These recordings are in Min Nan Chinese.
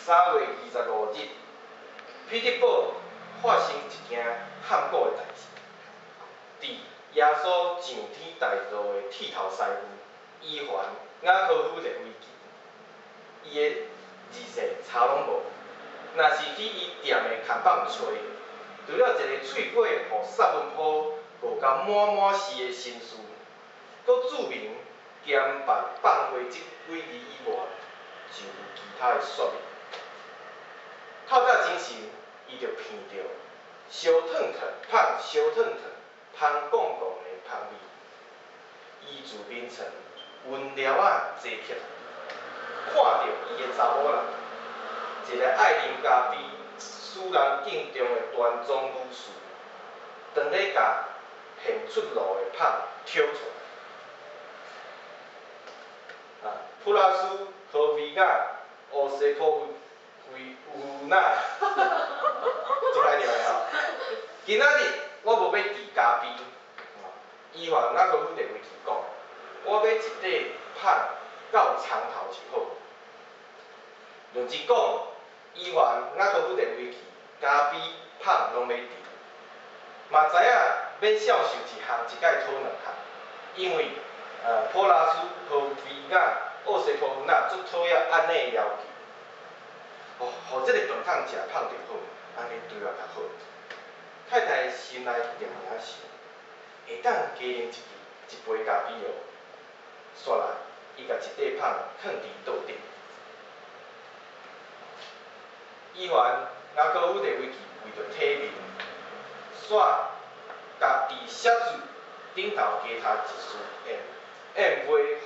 3月25日，彼得堡發生一件撼骨的代誌。佇耶穌上天大道的剃頭師傅伊凡雅科夫列維奇，伊的二世查攏無，若是去伊店的看板揣，除了一个喙皮予薩文坡糊甲滿滿是的紳士，閣註明兼辦放花這幾字以外，就無其他的說明。透早精神，伊就鼻著燒燙燙、芳燒燙燙、芳貢貢的芳味。伊自眠床溫了仔坐起來，看著伊的查某人，一个愛啉咖啡、使人敬重的端莊女士，當咧共現出爐的芳挑出來。啊，普拉斯科維亞奧斯波維烏納，足歹念的吼。今仔日我無欲治咖啡，伊凡雅科夫列維奇講，我欲一塊芳到蔥頭就好。論真講，伊凡雅科夫列維奇咖啡芳攏欲治，嘛知影免少受一項一擺討兩項，因為普拉斯科維亞奧斯波夫娜足討厭按呢的要求。哦，予這个飯桶食芳就好，按呢對我較好。太太心內爾爾想，會當加啉一支一杯咖啡哦。煞來，伊共一塊芳囥佇桌頂。伊凡雅科夫列維奇為著體面，煞共佇寫字頂頭加插一絲燕尾服，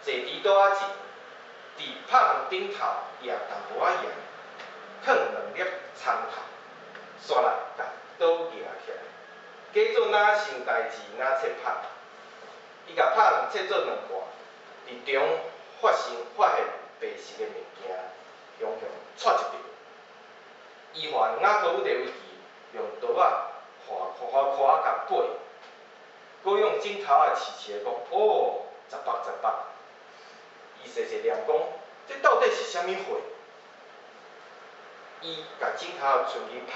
坐佇桌仔前，佇芳頂頭掖淡薄仔鹽，囥兩粒蔥頭，煞來共桌夯起來，假做若想代誌，若切芳。伊共芳切做兩半，佇中發現白色的物件，雄雄掣一著。伊凡雅科夫列維奇用刀仔劃劃開仔共掰，閣用指頭仔試試講：哦，十八十八。伊細細念講：這到底是啥物貨？伊共指頭仔伸去芳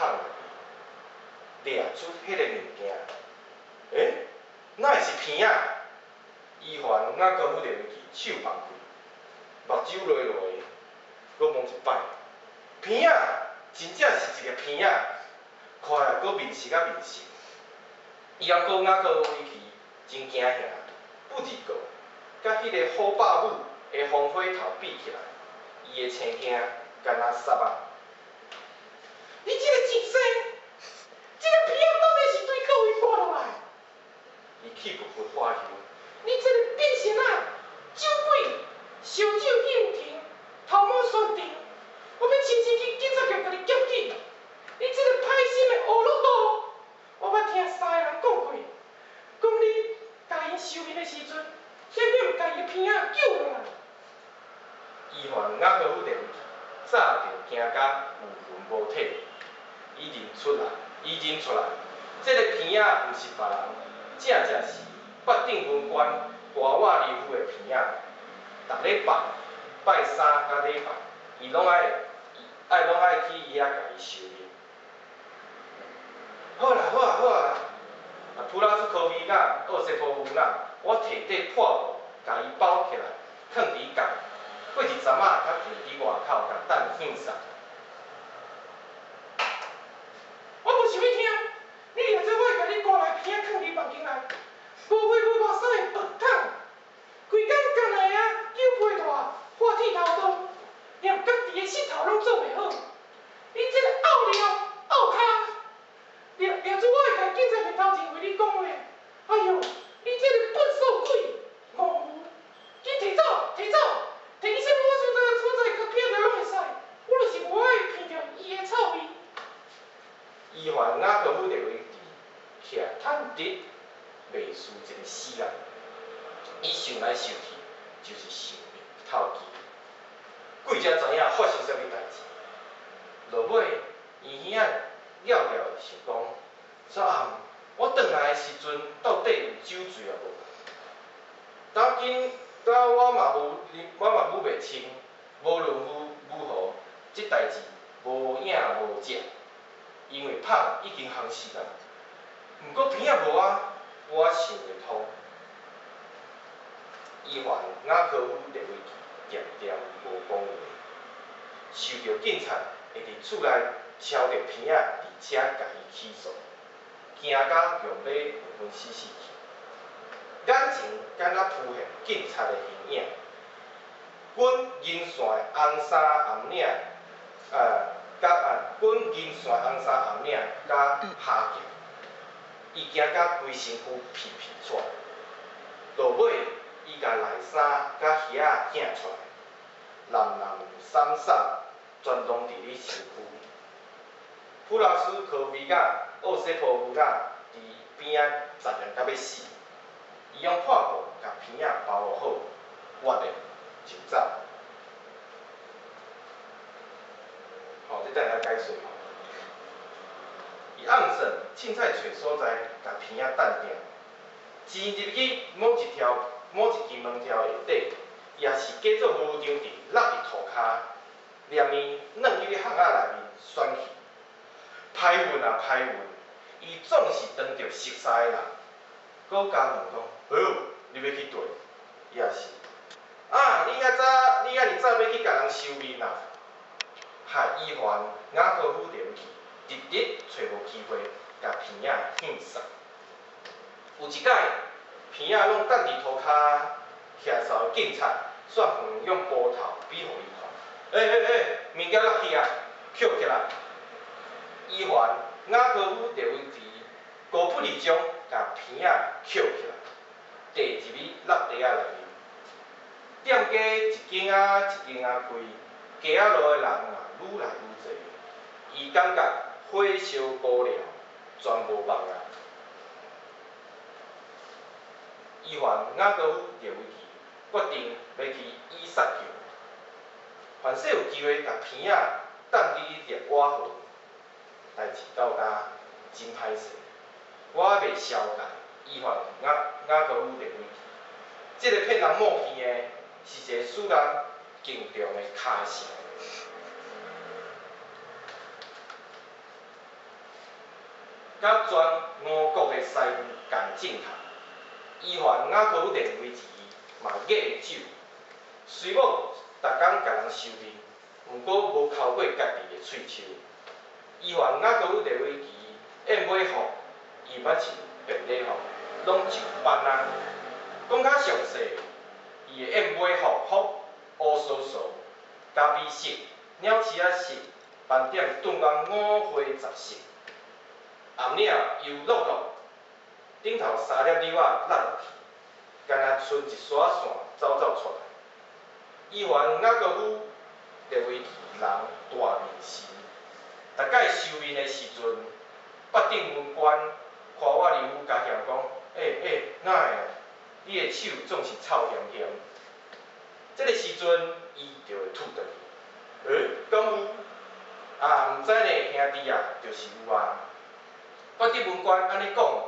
內面，掠出彼个物件。欸，哪會是鼻仔？伊凡雅科夫列維奇手放開，目睭落落，閣摸一擺，鼻仔，真正是一个鼻仔，看來閣面熟仔面熟。伊猶閣雅科維奇真驚嚇，不二過，佮彼个虎霸母的烽火頭比起來，伊的青驚敢若捒仔。你這个賤生，這个鼻仔到底是對佗位掛落來？伊氣噗噗發洨。你這个變形仔，酒鬼，燒酒敬停，頭毛懸長，我欲親身去警察局共你檢舉。你這个歹心的烏魯多，我捌聽三个人講過，講你共𪜶收面的時陣，險險共伊的鼻仔救落來。伊凡雅科夫列維奇早就驚甲有魂無體，伊認出來，這个鼻仔毋是別人，正正是八鎮文官戈瓦利夫的鼻仔。逐禮拜拜三佮禮拜，伊攏愛去伊遐共伊收面。好啦好啦好啦，啊普拉斯科維亞奧斯波夫娜，我提塊破布，共伊包起來，囥佇角，過一陣仔，較提佇外口共等獻送。我無想欲聽，你掠做我會共你割來鼻仔囥佇房間內，無花無目屎的飯桶，規工干來啊揪皮帶、畫剃頭刀，連家己的膝頭攏做袂好。你這个漚尿漚跤，掠掠做我會共警察局頭前為你講話。哎喲，你這个笨手鬼，戇牛，緊提走，提走，提去啥物所在，佮鼻仔攏會使。我就是無愛鼻著伊的臭味。伊凡雅科夫列維奇徛坦直，袂輸一個死人。伊想來想去，就是想袂透氣。鬼才知影發生啥物代誌。落尾，伊兄仔了了想講：昨暗我轉來的時陣，到底有酒醉抑無？當今當我嘛無，我嘛舞袂清，無論如何，這代誌無影無跡，因為麭已經烘死啦。毋過鼻仔無啊，我想會通。伊凡雅科夫列維奇恬恬無講話，受著警察會佇厝內抄著鼻仔佇遮共伊起訴，驚甲用欲昏昏死死去。眼前敢若浮現警察的形影，滾銀線的紅衫紅領，佮啊滾銀線紅衫紅領佮蝦劍，伊驚甲規身軀皮皮掣，落尾伊共內衫佮鞋仔挈出來，濫濫散散，全攏佇咧身軀。普拉斯科維亞奧西波夫娜佇邊仔雜念甲欲死，伊用破布共鼻仔包好，挖咧就走。吼，這等下解說吼。伊暗算凊彩揣所在，共鼻仔擲定，錢入去某一條、某一支門條下底，抑是假做無張佇落佇塗跤，連伊軟入去巷仔內面選去。歹運啊歹運，伊總是當著熟似的人，閣共問講：哎喲，你欲去佗？抑是啊，你遐早，你遐爾早欲去共人收面啊？害伊凡雅科夫列維奇，直直揣無機會共鼻仔獻送。有一擺，鼻仔攏擲佇塗跤，徛哨的警察煞遠用步頭比予伊看。欸欸欸，物件落去啊，抾起來！伊凡雅科夫列維奇高不離將共鼻仔抾起來，遞入去落地仔內面。店家一間仔一間仔開，街仔路的人嘛愈來愈濟。伊感覺火燒孤寮，全無望啊！伊凡雅科夫列維奇決定欲去以撒橋，凡勢有機會共鼻仔擲入去涅瓦河。代誌到今真歹勢，我袂消解伊凡雅雅科夫列維奇，這个騙人抹鼻的是一个使人敬重的跤蛇。佮全俄國的師傅仝正學，伊凡雅科夫列維奇嘛厭酒，雖某逐工共人收面，毋過無摳過家己的喙鬚。伊凡雅科夫列維奇燕尾服，伊毋捌穿便禮服，攏上班啊。講較詳細，伊的燕尾服服烏趖趖，咖啡色、鳥鼠仔色，斑點頓甲五花雜色，頷領油漉漉，頂頭三粒紐仔落落去，敢若賰一徙線走走出來。伊凡雅科夫列維奇人大面時，逐擺收面的時陣，北頂文官誇我里夫共嫌講：欸欸，哪會啊？你的手總是臭鹹鹹。這个時陣，伊就會吐轉去。欸，敢有？啊，毋知呢，兄弟啊，就是有啊。北頂文官按呢講，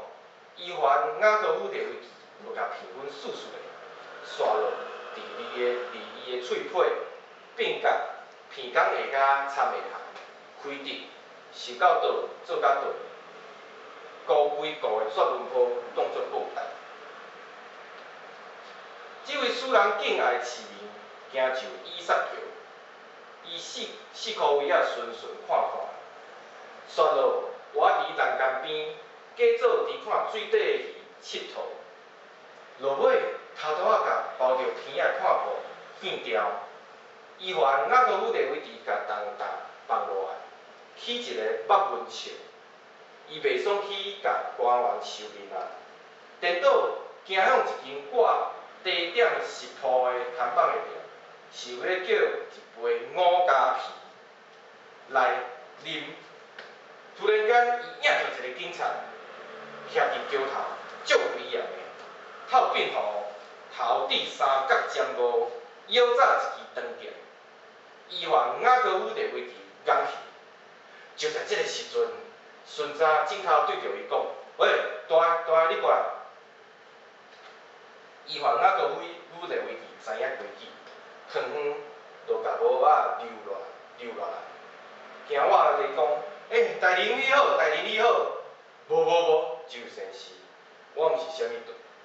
伊凡雅科夫列維奇就共鼻粉欶欶的，刷落佇伊的佇伊的喙皮，變甲鼻孔下跤參會含，開直，受到倒，做甲倒，高規個的雪文坡當作布袋。這位使人敬愛的市民，行上以撒橋，伊四四箍圍仔巡巡看看，煞落倚佇欄杆邊，假做佇看水底的魚𨑨迌。落尾，頭拄仔共包著鼻仔的破布掀掉，伊凡雅科夫列維奇共重擔放落來，起一个目文笑。伊袂爽去共官員收面啊，顛倒行向一間掛茶點食鋪的看板的店，想欲叫一杯五加皮來啉。突然間，伊迎著一个警察，徛佇橋頭，足威嚴的，透鬢鬍，頭戴三角尖帽，腰紮一支長劍。伊凡雅科夫列維奇仝去，就佇這个時陣，巡查鏡頭對著伊講：喂，大大你過來。伊凡雅科夫列維奇知影規矩，遠遠就共帽仔溜落來，溜落來。聽我咧講，欸，大人你好，大人你好。無無無，周先生，我毋是啥物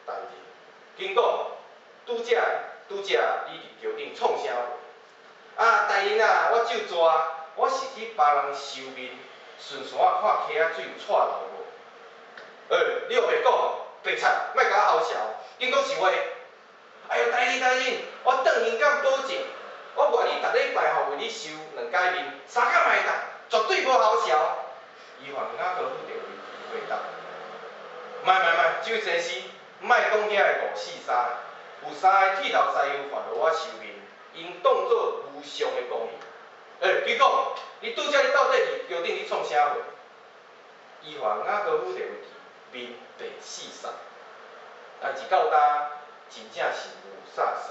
大人。緊講，拄才拄才你佇橋頂創啥話？啊，大人啊，我就逝，我是去幫人收面，順線仔看溪仔水有掣流無？欸，你烏白講，白賊，莫共我唬潲，緊講實話。哎喲，大人大人，我當然敢保證，我願意逐禮拜吼為你收兩擺面，三工嘛會當，絕對無唬潲。伊凡雅各夫就回答：莫莫莫，周先生，莫講遐个五四三，有三个剃頭師傅煩惱我收面，𪜶當做無上的公義。欸，你講，你拄才你到底佇橋頂咧創啥貨？伊凡雅各夫就回面白四散，代誌到今真正是霧煞煞，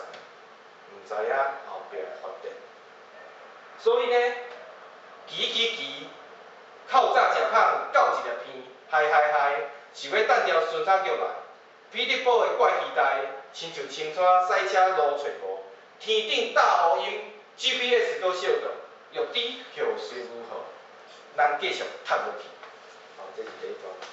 毋知影後壁的發展。所以呢，奇奇奇，透早食芳，到一粒鼻，嗨嗨嗨，想欲擲著巡查局來。彼得堡的怪期待，親像青山賽車路揣無，天頂大烏雲，GPS閣燒著，欲知後續如何，咱繼續讀落去。好，這是第一段。